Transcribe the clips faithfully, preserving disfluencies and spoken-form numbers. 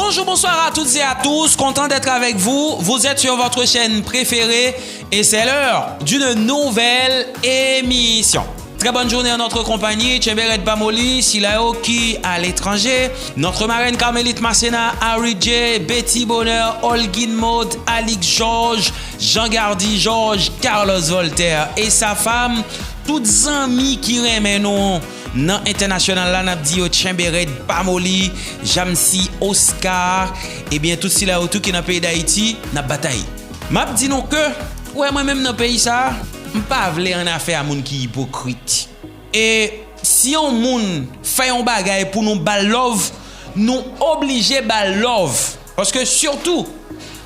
Bonjour, bonsoir à toutes et à tous, content d'être avec vous. Vous êtes sur votre chaîne préférée et c'est l'heure d'une nouvelle émission. Très bonne journée en notre compagnie. Tchenberet Bamoli, sila yo ki à l'étranger. Notre marraine Carmélite Masséna, Harry J, Betty Bonheur, Olguin Maud, Alix Georges, Jean Gardy Georges, Carlos Voltaire et sa femme. Tout zanmi ki renmen nou nan entènasyonal la, n ap di yo tchenberet Bamoli, Jamsi, Oscar, ebyen tout sila yo tou ki nan peyi Dayiti, n ap batay. M ap di nou ke, wè mwen menm nan peyi sa, m pa vle annafè a moun ki ipokrit. E si yon moun fè yon bagay pou nou ba l love, nou oblije ba l love. Paske sitou,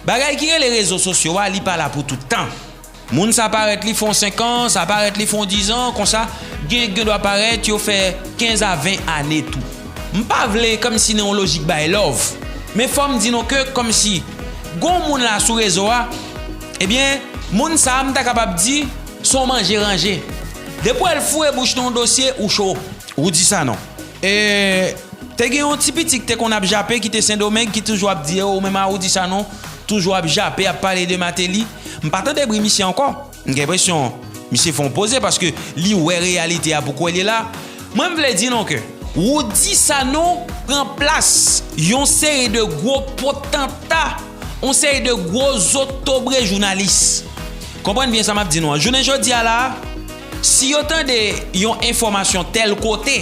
bagay ki rele rezo sosyo a, li pa la pou tout tan. Moun sa parèt li fè yon senk an, sa parèt li fè yon diz an, konsa, gen, gen dwa parèt yo fè kenz a ven ane tou. M pa vle kòmsi nan yon lojik bay love, men fò m di nou ke kòmsi gon moun la sou rezo a, ebyen, moun sa a m ta kapab di se yon manje ranje. Depi w wè l foure bouch nan yon dosye, ou cho. Roody Sanon. E te gen yon ti piti ki te konn ap jape, ki te Sendomeng, ki toujou ap di, "O, ou menm a Roody Sanon, toujou ap jape, ap pale de Martelly." M pa tande bri misye ankò. M gen enpresyon misye fè yon poze paske li wè reyalite a pou kwè li la. Mwen, m vle di nou ke Roody Sanon pran plas yon seri de gwo potanta, yon seri de gwo zotobre jounalis. Konprann byen sa m ap di nou an. Jounen jodi a la, si yo tande yon enfòmasyon tèl kote,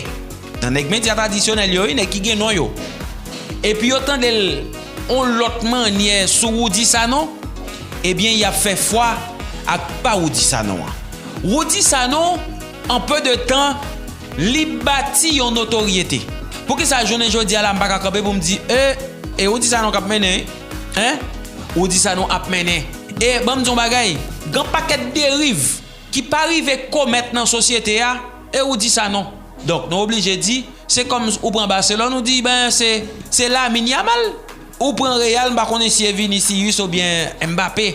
nan nèg medya tradisyonèl yo, wi, nèg ki gen non yo, epi yo tande l yon lòt mannyè sou Roody Sanon, ebyen, y ap fè fwa ak pa Roody Sanon an. Roody Sanon, an pe de tan, li bati yon notoryete. Poukisa jounen jodi a la, m pa ka kanpe pou m di, e, e Roody Sanon k ap mennen, wi. Hein? Roody Sanon ap mennen. E ban m di yon bagay, gen pakèt deriv ki pa rive komèt nan sosyete a, e Roody Sanon. Donk, nou oblije di, se kòm ou pran Barcelone, ou di, ben, se, se Lamine Yamal. Ou pran Real, m pa konnen si e Vinicius oubyen Mbappé.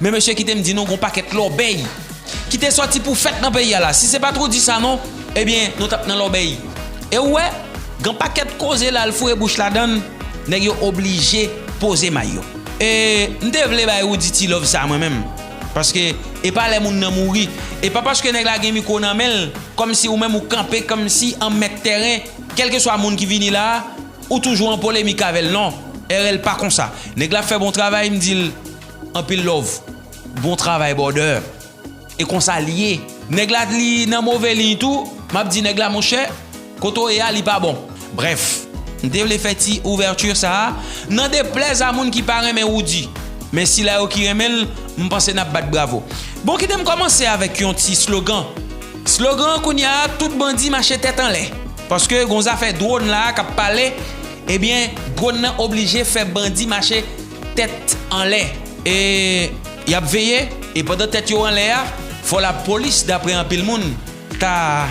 Men mesye, kite m di nou, gon pakèt lòbèy ki te sòti pou fèt nan peyi a la. Si se pa t Roody Sanon, ebyen, nou t ap nan lòbèy. E ou wè, gen pakèt koze la, l foure bouch ladann, nèg yo oblije poze may yo. E m te vle bay Roody ti love sa mwen menm. Paske e pa lè moun nan mouri. E pa paske nèg la gen mikwo nan men l, kòmsi ou menm ou kanpe kòmsi an mèt tèren, kèlkeswa moun ki vini la a, ou toujou an polemik avè l. Non, R L pa konsa. Nèg la fè bon travay, m di l anpil love. Bon travay, brother. E konsa l ye. Nèg la, li nan move liy tou, m ap di nèg la, monchè, kote w ye a, li pa bon. Brèf, m te vle fè ti ouvèti sa a, nan deplèz a moun ki pa renmen Roody. Men sila yo ki renmen l, m panse n ap bat bravo. Bon, kite m kòmanse avèk yon ti slogan. Slogan an kounye a, tout bandi mache tèt anlè. Paske gon zafè dwòn la a k ap pale, ebyen, dwòn nan oblije fè bandi mache tèt anlè. E y ap veye, e pandan tèt yo anlè a, fò lapolis, daprè anpil moun, ta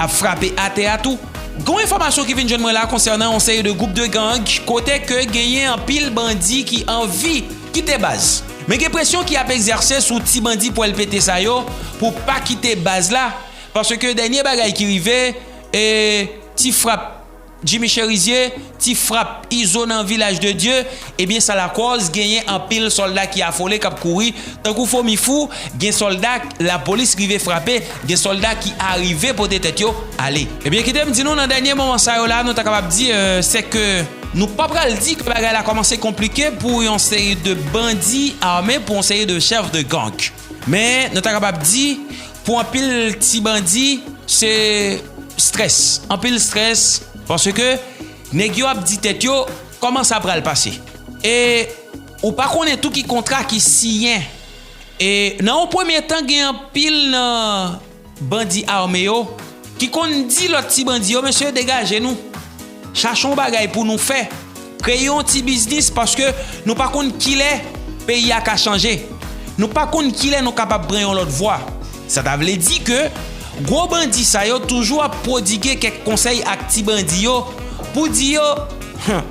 ap frape atè a tou. Gon enfòmasyon ki vin jwenn mwen la konsènan yon seri de gwoup de gang kote ke genyen anpil bandi ki anvi kite baz. Men gen presyon ki ap egzèse sou ti bandi pwèl pete sa yo pou pa kite baz la, paske dènye bagay ki rive, e ti frap Jimmy Cherizier, ti frap Izo nan Vilaj de Dye, ebyen sa lakòz genyen anpil sòlda ki afole, k ap kouri tankou fomi fou, gen sòlda lapolis rive frape, gen sòlda ki arive pote tèt yo ale. Ebyen, kite m di nou, nan dènye moman sa yo la, nou ta kapab di, e, se ke nou pa pral di ke bagay la kòmanse konplike pou yon seri de bandi ame, pou yon seri de chèf de gang. Men, nou ta kapab di, pou anpil ti bandi, se strès. Anpil strès, paske nèg yo ap di tèt yo, kòman sa pral pase? E ou pa konnen tou ki kontra ki siyen. E nan yon premye tan, gen anpil nan bandi ame yo ki konn di lòt ti bandi yo, "Mesye, degaje nou. Chache yon bagay pou nou fè. Kreye yon ti biznis, paske nou pa konn kilè peyi a ka chanje. Nou pa konn kilè nou kapab pran yon lòt vwa." Sa ta vle di ke gwo bandi sa yo toujou ap pwodige kèk konsèy ak ti bandi yo pou di yo, "Hum,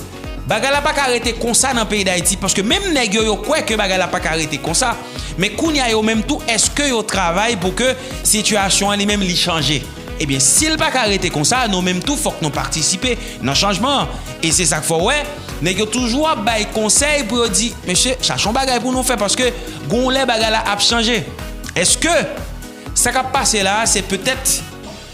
bagay la pa ka rete konsa nan peyi Dayiti," paske menm nèg yo, yo kwè ke bagay la pa ka rete konsa. Men kounye a, yo menm tou, èske yo travay pou ke sitiyasyon an li menm li chanje? Ebyen, si l pa ka rete konsa, nou menm tou, fòk nou patisipe nan chanjman an. E se sa k fè w wè, Nèg yo toujou ap bay konsèy pou yo di, mesye, chache yon bagay pou nou fè, paske gon lè bagay la ap chanje. Èske sa k ap pase la a, se petèt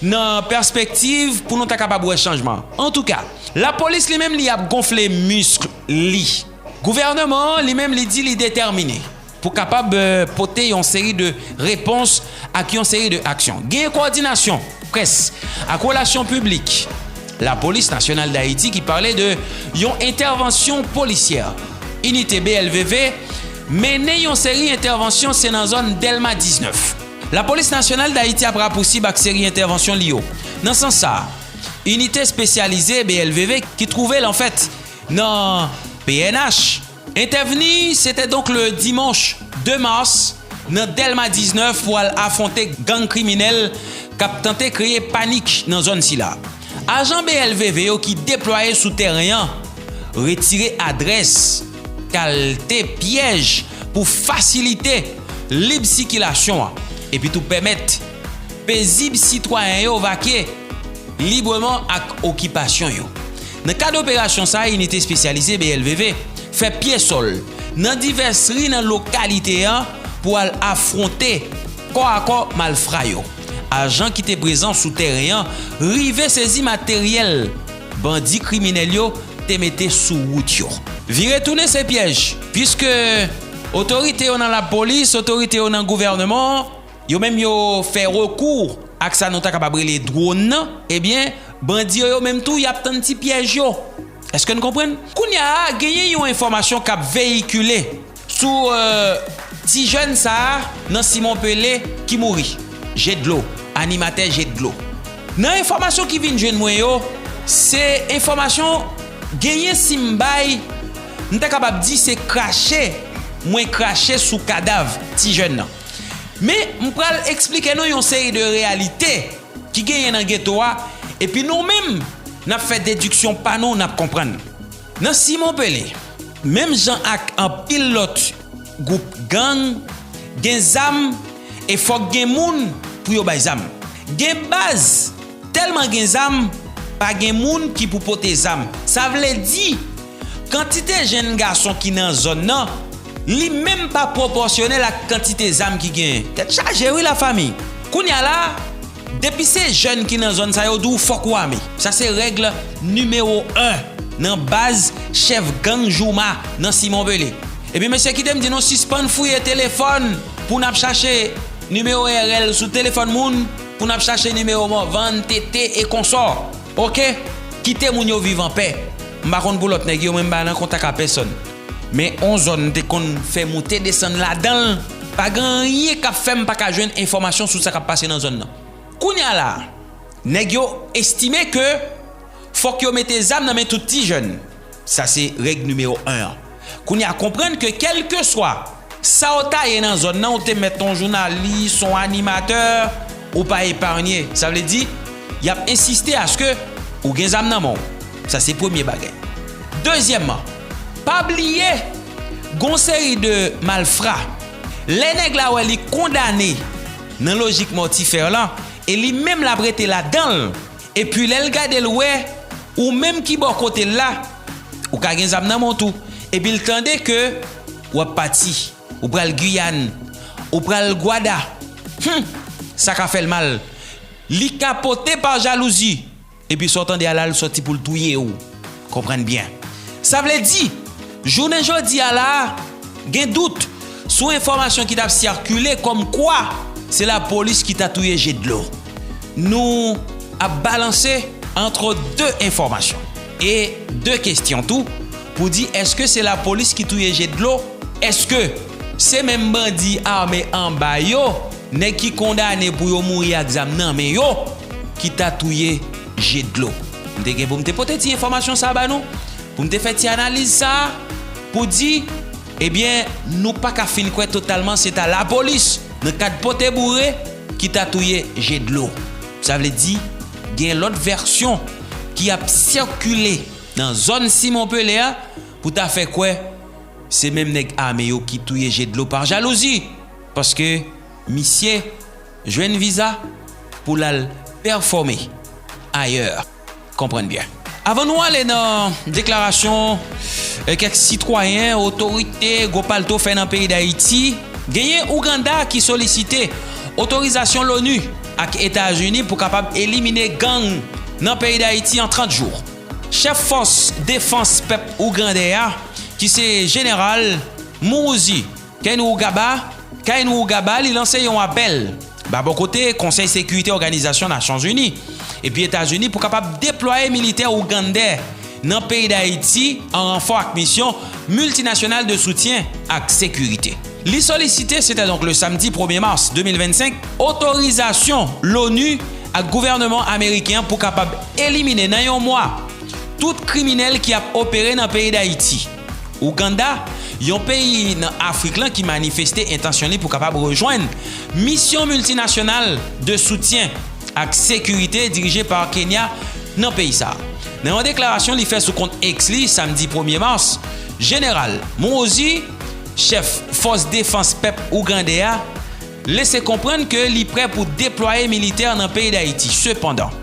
nan pèspektiv pou nou ta kapab wè chanjman? Antouka, lapolis li menm li ap gonfle misk li. Gouvènman an li menm li di li detèmine pou kapab, eh, pote yon seri de repons ak yon seri de aksyon. Gen kowòdinasyon près ak relasyon piblik Lapolis Nasyonal Dayiti ki pale de yon entèvansyon polisyè. Inite B L V V mennen yon seri entèvansyon, se nan zòn Dèlma diznèf. Lapolis Nasyonal Dayiti ap rapousib ak seri entèvansyon li yo. Nan sans sa a, inite espesyalize B L V V ki twouve l anfèt nan P N H entèvni, se te donk le dimanch de mas, nan Dèlma diznèf pou al afwonte gang kriminèl k ap tante kreye panik nan zòn sila. Ajan B L V V yo ki deplwaye sou tèren an retire adrès, kalte pyèj pou fasilite lib sikilasyon an, epi tou pèmèt pezib sitwayen yo vakye libreman ak okipasyon yo. Nan kad operasyon sa a, inite espesyalize B L V V fè pye sòl nan divès ri nan lokalite an pou al afwonte kò a kò malfra yo. Ajan ki te prezan sou tèren an rive sezi materyèl bandi kriminèl yo te mete sou wout yo. Vire tounen se pyèj, piske otorite yo nan lapolis, otorite yo nan gouvènman, yo menm yo fè rekou ak sa nou ta kapab rele dwòn nan, ebyen, bandi yo, yo menm tou, y ap tann ti pyèj yo. Èske n konprann? Kounye a, genyen yon enfòmasyon k ap veyikile sou, eh, ti jèn sa a nan Simon Pele ki mouri. Je dlo, animatè je dlo. Nan enfòmasyon ki vin jwenn mwen yo, se enfòmasyon genyen si m bay, m ta kapab di se krache mwen krache sou kadav ti jèn nan. Men, m pral eksplike nou yon seri de reyalite ki genyen nan geto a, epi nou menm, n ap fè dediksyon pa nou, n ap konprann. Nan Simon Pele, menm jan ak anpil lòt gwoup gang, gen zam e fòk gen moun pou yo bay zam. Gen baz, tèlman gen zam, pa gen moun ki pou pote zam. Sa vle di, kantite jenn gason ki nan zòn nan, li menm pa pwopòsyonèl ak kantite zam ki genyen. Tèt chaje wi, lafanmi. Kounye a la, depi se jèn ki nan zòn sa, yo di w fòk ou ame. Sa se règ nimewo en nan baz chèf gang Jouma nan Simon Pele. Epi mesye, kite m di nou, sispann fouye telefòn pou n ap chache nimewo R L sou telefòn moun, pou n ap chache nimewo Mòvann, Tete e konsò. Oke? Kite moun yo viv anpè. M pa konn pou lòt nèg yo, men m pa nan kontak a pèsòn. Men on zòn m te konn fè moute desann ladan l, pa gen anyen k ap fè m pa ka jwenn enfòmasyon sou sa k ap pase nan zòn nan. Kounye a la, nèg yo estime ke fòk yo mete zam nan men tout ti jèn. Sa se règ nimewo en an. Kounye a, konprann ke kèlkeswa sa w ta ye nan zòn nan, ou te mèt yon jounalis, yon animatè, ou pa eparnye. Sa vle di, y ap ensiste aske ou gen zam nan men w. Sa se premye bagay. Dezyèmman, pa bliye, gon seri de malfra, lè nèg la wè li kondane nan lojik mòtifè lan, e li menm l ap rete ladan l, epi lè l gade l wè ou menm ki bò kote l la, ou ka gen zam nan men w tou, epi l tande ke w ap pati, ou pral Giyàn, ou pral Gwada. Hum, sa ka fè l mal. Li ka pote pa jalouzi, epi sa w tande a la, l sòti pou l touye w. Konprann byen. Sa vle di, jounen jodi a la, gen dout sou enfòmasyon ki t ap sikile kòmkwa se lapolis ki ta touye je dlo. Nou ap balanse ant de enfòmasyon e de kesyon tou pou di, èske se lapolis ki touye je dlo? Èske se menm bandi ame anba yo, nèg ki kondane pou yo mouri ak zam nan men yo, ki ta touye je dlo? M te gen pou m te pote ti enfòmasyon sa ba nou, pou m te fè ti analiz sa, pou di, ebyen, nou pa ka fin kwè totalman se ta lapolis, nan kad pote boure, ki ta touye je dlo. Sa vle di, gen lòt vèsyon ki ap sikile nan zòn Simon Pele a, pou ta fè kwè se menm nèg ame yo ki touye je dlo pa jalouzi, paske misye jwenn viza pou l al pèfòme ayè. Konprann byen. Avan nou ale nan deklarasyon, eh, kèk sitwayen, otorite, gwo palto fè nan peyi Dayiti, genyen Ouganda ki solisite otorizasyon Lonu ak Etazini pou kapab elimine gang nan peyi Dayiti an trant jou. Chèf fòs defans pèp ougandè a, ki se jeneral Muhoozi Kainerugaba, Kainerugaba, li lanse yon apèl ba bò kote Konsèy Sekirite Òganizasyon Nasyonzini epi Etazini pou kapab deplwaye militè ougandè nan peyi Dayiti an ranfò ak misyon miltinasyonal de soutyen ak sekirite. Li solisite, c'était donc le samedi premier mars deux mille vingt-cinq, otorizasyon Lonu ak gouvènman ameriken an pou kapab elimine nan yon mwa tout kriminèl ki ap opere nan peyi Dayiti. Ouganda, yon peyi nan Afrik lan ki manifeste entansyon li pou kapab rejwenn misyon miltinasyonal de soutyen ak sekirite dirije pa Kenya nan peyi sa a. Nan yon deklarasyon li fè sou kont X li, samdi premye mas, Jeneral Muhoozi, chèf fòs defans pèp ougandè a, lese konprann ke li prè pou deplwaye militè nan peyi Dayiti. Sepandan,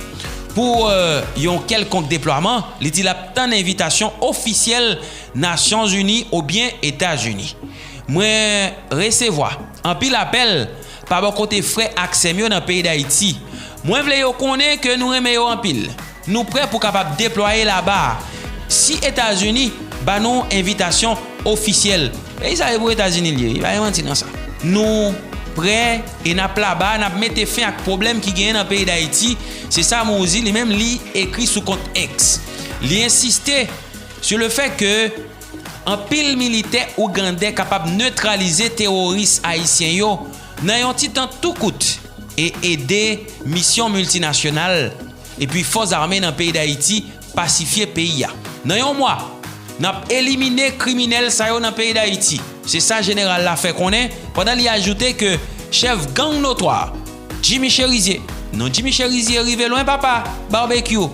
pou, euh, yon kèlkonk deplwaman, li di l ap tann envitasyon ofisyèl Nasyonzini oubyen Etazini. Mwen resevwa anpil apèl pa bò kote frè ak sè m yo nan peyi Dayiti. Mwen vle yo konnen ke nou renmen yo anpil. Nou prè pou kapab deplwaye laba a si Etazini ba nou envitasyon ofisyèl. Peyi sa a e pou Etazini l ye, li pa gen manti nan sa. Nou prè e n ap laba, n ap mete fen ak pwoblèm ki genyen nan peyi Dayiti. Se sa Muhoozi li menm li ekri sou kont X. Li ensiste sur le fait que anpil militè ougandè kapab netralize teworis ayisyen yo nan yon ti tan tou kout e ede misyon miltinasyonal epi fòs ame nan peyi Dayiti pasifye peyi a. Nan yon mwa, n ap elimine kriminèl sa yo nan peyi Dayiti. Se sa jeneral la fè konnen, pandan li ajoute ke chèf gang notwa Jimmy Chérizier, non Jimmy Chérizier rive lwen papa, Barbecue,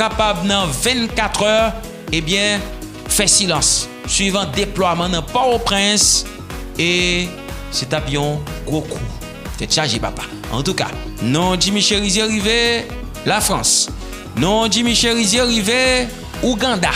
kapab nan vennkat è, ebyen, fè silans, swivan deplwaman nan Pòtoprens, e se t ap yon gwo kou. Tèt chaje papa. Antouka, non Jimmy Chérizier rive Lafrans. Non Jimmy Chérizier rive Ouganda.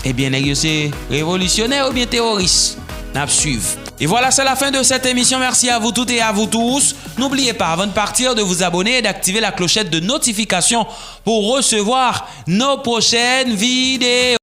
Ebyen, nèg yo se revolisyonè oubyen teworis? N ap swiv. Et voilà, c'est la fin de cette émission. Merci à vous toutes et à vous tous. N'oubliez pas, avant de partir, de vous abonner et d'activer la clochette de notification pour recevoir nos prochaines vidéos.